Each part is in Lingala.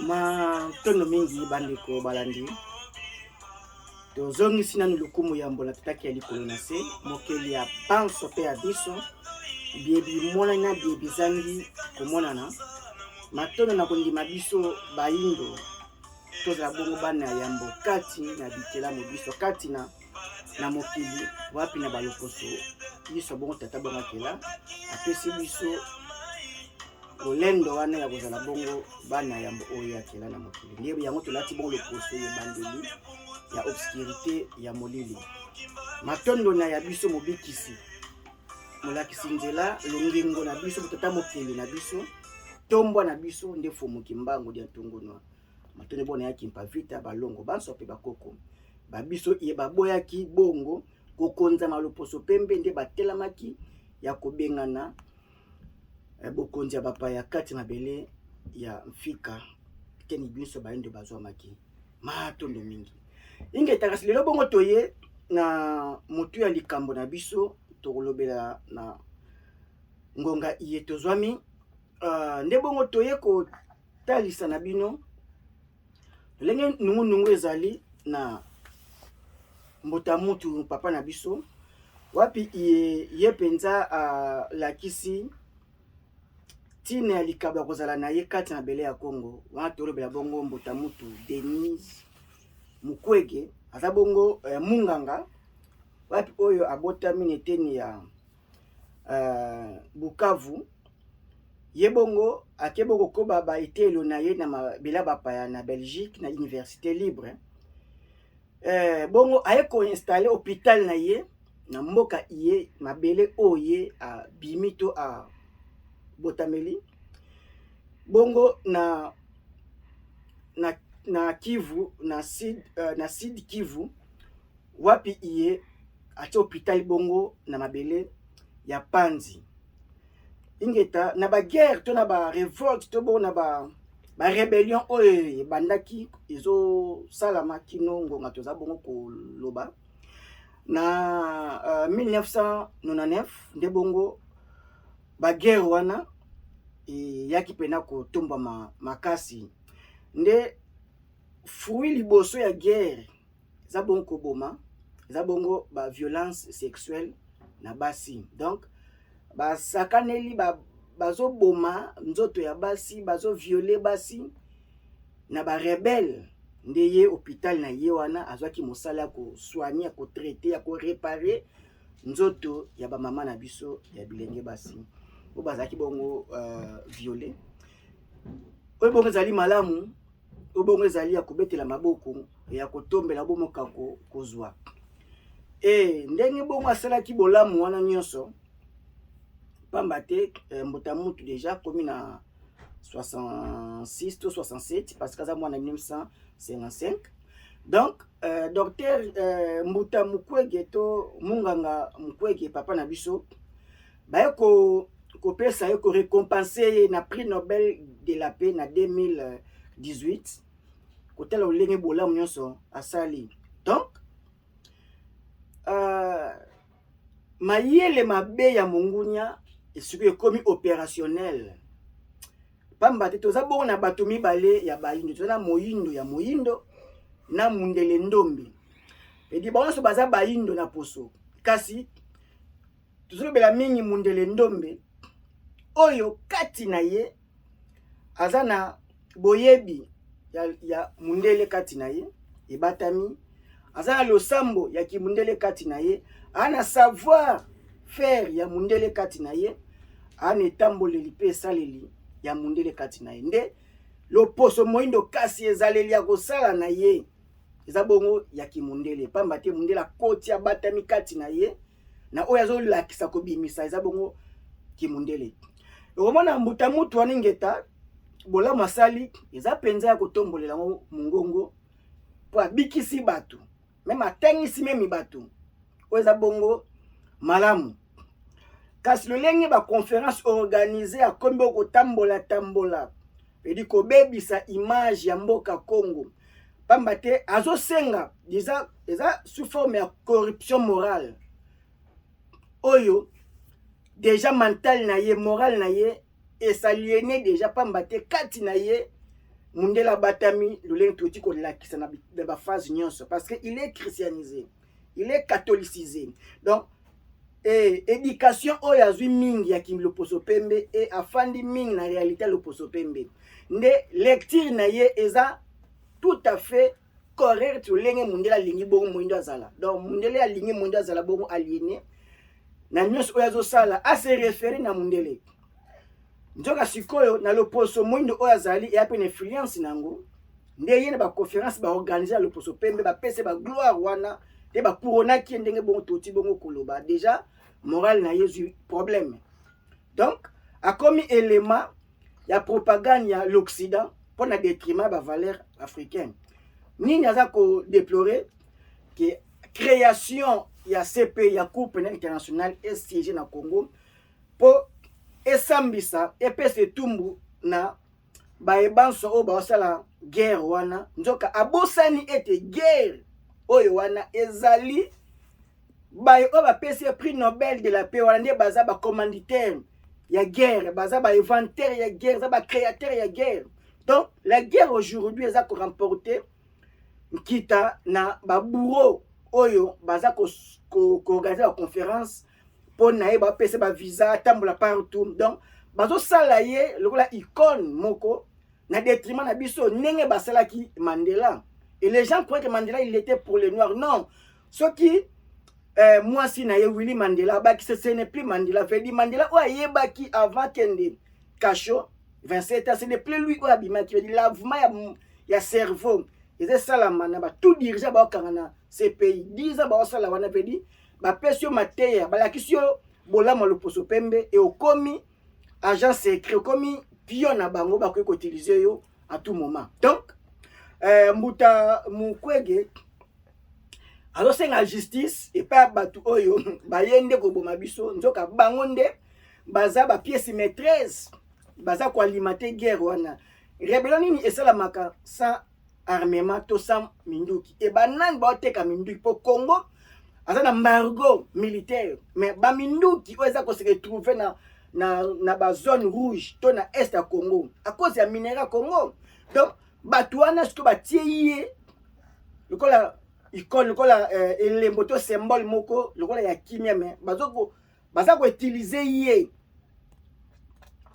Matondo mingi bandeko balandi, tozongisi nanu lokumu ya mbola tataki ya likolo na se, mokeli ya banso mpe ya biso, biye bimonani na biye bizangi komonana. Matondo na kondima biso bayindo tozala bongo bana ya yambo kati na bikelamu biso kati na na mokili wapi na baloposo biso bongo tata bongo akela apesi biso lolendo wana ya kozala bongo bana yambo oyo akela na mokili. Nde yango tolati bongo loposo ya ebandeli ya obscurite ya molili. Matondo na ya biso mobikisi, molakisi nzela, longengo na biso, tata mokeli na biso, tombwa na biso nde Fumu Kimbangu dia Ntungunua. Matondo bona ya Kimpa Vita, balongo banso mpe bakoko ba biso ye baboyaki bongo kokonzama loposo pembe, nde batelamaki ya kobengana bokonzi ya bapaya kati mabele ya mfika teni biso bayindo bazwamaki. Matondo mingi ingeta. Kasi lelo bongo toye na motu ya likambo na biso tokolobela na ngonga iye tozwami. Nde bongo toye kotalisa na bino lolenge nungunungu ezali na mbuta mutu papa na biso wapi ye, ye mpenza alakisi ntina ya likabo ya kozala na ye kati na mabele ya Congo. Wana tolobela bongo mbuta mutu Denise Mukwege, aza bongo munganga wapi oyo abotami na eteni ya Bukavu. Ye bongo ake bongo kokoba ba eteyelo na ye na mabele ya bapaya na Belgique na Université Libre. Bongo aye koinstalle hôpital na ye na mboka ye mabele oyo ye abimi to abotameli bongo na Kivu na Sud, na Sud Kivu, wapi iye atie hôpital bongo na mabele ya Panzi. Ingeta na baguerre to na barévolte to bongo na barébellion oyo ebandaki ezosalama kino ngonga toza bongo koloba na 1999, nde bongo baguerre wana eyaki mpena kotombwama makasi. Nde fruit liboso ya guerre eza bongo koboma, eza bongo baviolence sexuelle na basi. Donc basakaneli, bazoboma nzoto ya basi, bazoviole basi na barebelles. Nde ye hôpital na ye wana azwaki mosala ya kosoigne, ya kotraite, ya korepare nzoto ya bamama na biso ya bilenge basi oyo bazalaki bongo viole. Oyo bongo ezali malamu, oyo bongo ezali ya kobetela maboko, ya kotombela bomoka kozwa. E ndenge bongo asalaki bolamu wana nyonso, pamba te mbuta mutu deja komi na 66 to 67, parce que aza mwana 1955. Donc docteur Mbuta Mukwege to munganga Mukwege papa na biso, baye kopesa ye, korécompense ye na prix Nobel de la paix na 2018, kotala lolenge bolamu nyonso asali. Donc mayele mabe ya mongunya esikoyo ekomi opérationnel, pamba te toza bongo na bato mibale ya bayindo. Toza na moyindo ya moyindo na mundele ndombe. Edi bango nyonso baza bayindo na poso, kasi tozolobela mingi mundele ndombe oyo kati na ye aza na boyebi ya mundele kati na ye ebatami, aza na losambo ya kimundele kati na ye, aza na savoir faire ya mundele kati na ye, aza na etamboleli mpe esaleli ya mundele kati na ye. Nde loposo moyindo, kasi ezaleli ya kosala na ye eza bongo ya kimundele, pamba te mundele akoti, abatami kati na ye, na oyo azolakisa kobimisa eza bongo kimundele. Okomona mbuta mutu wana, ingeta, bolamu asali eza mpenza ya kotombolela yango mongongo, mpo abikisi bato, meme atangisi memi bato, oyo eza bongo malamu. Kasi lolenge baconférence organisé akomi bo kotambola tambola, edi kobebisa image ya mboka Congo, pamba te azosenga eza sous forme ya corruption morale oyo déjà mental na ye, moral na ye esaliene déjà, pamba te kati na ye Mundele abatami lolenge tokoki kolakisa na baphase nyonso, parce que il est christianisé, il est catholicisé. Donc éducation oyo azwi mingi ya loposo pembe e afandi mingi na réalité ya loposo pembe, nde lecture na ye eza tout à fait correct lolenge mundele alingi bongo moyindo azala. Donc mundele alingi moyindo azala bongo aliéné na nyonso oyo azosala, ase référer na mundele. Nzoka sikoyo na loposo moyindo oyo azali eya mpe na influence na yango, nde ye na baconférence baorganiser ya loposo pembe, bapesa bagloire wana te, bacouronnaki ye ndenge bongo toti bongo koloba. Déjà morale na ye ezwi problème. Donc akomi élément ya propagande ya l'Occident mpo na détriment ya bavaleur africaine. Nini aza kodéplorer? Ke création ya CP, ya Cour pénale internationale, esiéger na Congo mpo esambisa, epesa etumbu na bayebanso oyo baosala guerre wana. Nzoka abosani ete guerre oyo wana ezali baye oyo bapesi ye prix Nobel de la paix wana nde baza bacommanditaire ya guerre, baza bainventaire ya guerre, eza bacréateur ya guerre. Donc la guerre aujourd'hui eza koremporter nkita na babourreau oyo baza koorganiser baconférence mpo na ye, bapesa bavisa, atambola partout. Donc bazosala ye lokola icône moko na détriment na biso, ndenge basalaki Mandela. Et les gens croient que Mandela, il était pour les Noirs. Non, soki mwasi na ye Willy Mandela abakisi, ce n'est plus Mandela. Veut dire Mandela oyo ayebaki avant kende cachot 27 ans, ce n'est plus lui oyo abimaki. Veut dire lavement ya cerveau eza esalama na batout dirigeant baokanga na CPI 10 ans baosala wana. Veut dire bapesi yo mateya, balakisi yo bolamu ya loposo pembe e okomi agent secret, okomi pion na bango, bakoki koutiliser yo à tout moment. Donc mbuta Mukwege azosenga justice epai ya bato oyo baye nde koboma biso. Nzoka bango nde baza bapièce maîtresse, baza koalimenter guerre wana. Rébellion nini esalamaka sans armement to sans minduki? E banani baoteka minduki? Mpo Congo aza na embargo militaire, mais baminduki oyo eza kose retrouver na bazone rouge to na est ya Congo à cause ya minerai ya Congo. Donc bato wana sikoyo batie ye lokola icône, lokola elembo to symbole moko lokola ya kimia, mais baza koutiliser ye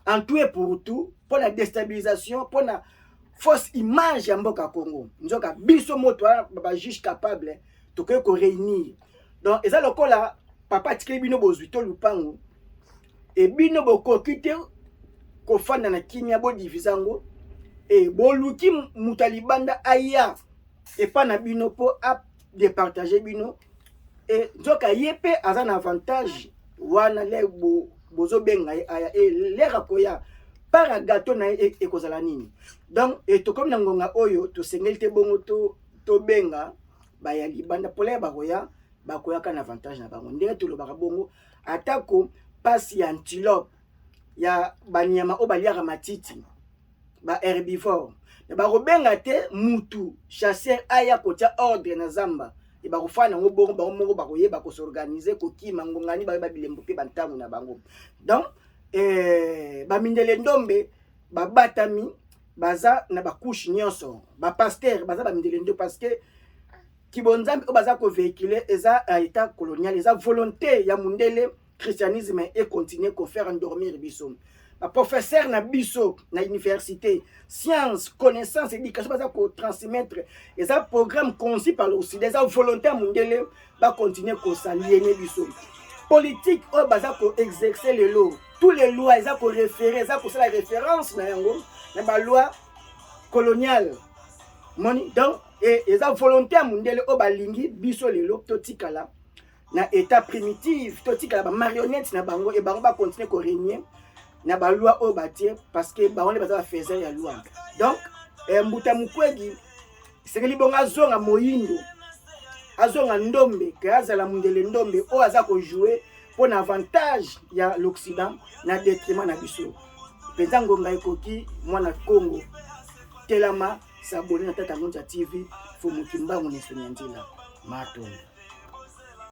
en tout et pour tout mpo na déstabilisation, mpo na fausse image ya mboka Congo. Nzoka biso moto wana bajuge capable tokoki koréunir. Donc eza lokola papa atikeli bino bozwi to lupango e bino bokoki te kofanda na kimia, bodiviser yango e boluki moto ya libanda aya epa na bino mpo adépartager bino. E nzoka ye mpe aza na avantage wana. Le bozobenga ye aya e lere akoya, part ya gâteau na ye ekozala nini? Donc e tokomi na ngonga oyo tosengeli te bongo tobenga baya libanda mpola ya bakoya, bakoyaka na avantage na bango. Ndenge tolobaka bongo, atako mpasi ya antilope, ya banyama oyo baliaka matiti, ba herbivore, bakobenga te mutu chasseur aya kotia ordre na zamba. E bakofanda yango bongo, bango moko bakoyeba kos'organiser, kokima ngongani, bayeba bilembo mpe bantango na bango. Donc bamindele ndombe babatami, baza na bacouche nyonso. Bapasteur baza bamindele ndombe, parce que kibonzambe oyo baza kovéhiculer eza état colonial, eza volonté ya mundele. Christianisme econtinue kofaire endormir biso. Baprofesseur na biso na université, science, connaissance, éducation baza kotransmettre eza programme conçu par l'Occident, eza volonté ya mundele bacontinue kosaliene biso. Politique oyo baza koexercer lelo, tous les lois eza koréférer, eza kosala référence na yango na baloi coloniale moni. Donc eza volonté ya mundele oyo balingi biso lelo totikala na état primitive, totikala bamarionnette na bango e bango bacontinue korégner na baloi oyo batie, parce que bango nde baza bafaiseur ya loi. Donc mbuta Mukwege esengeli bongo azonga moyindo, azonga ndombe, ke azala mundele ndombe oyo aza kojouer mpo na avantage ya l'Occident na détriment na biso mpenza. Ngonga ekoki, mwana Congo, telama, s'abonner na Tata Ngonza TV. Fumuki Mbangu Nesoni ya nzela. Matondo.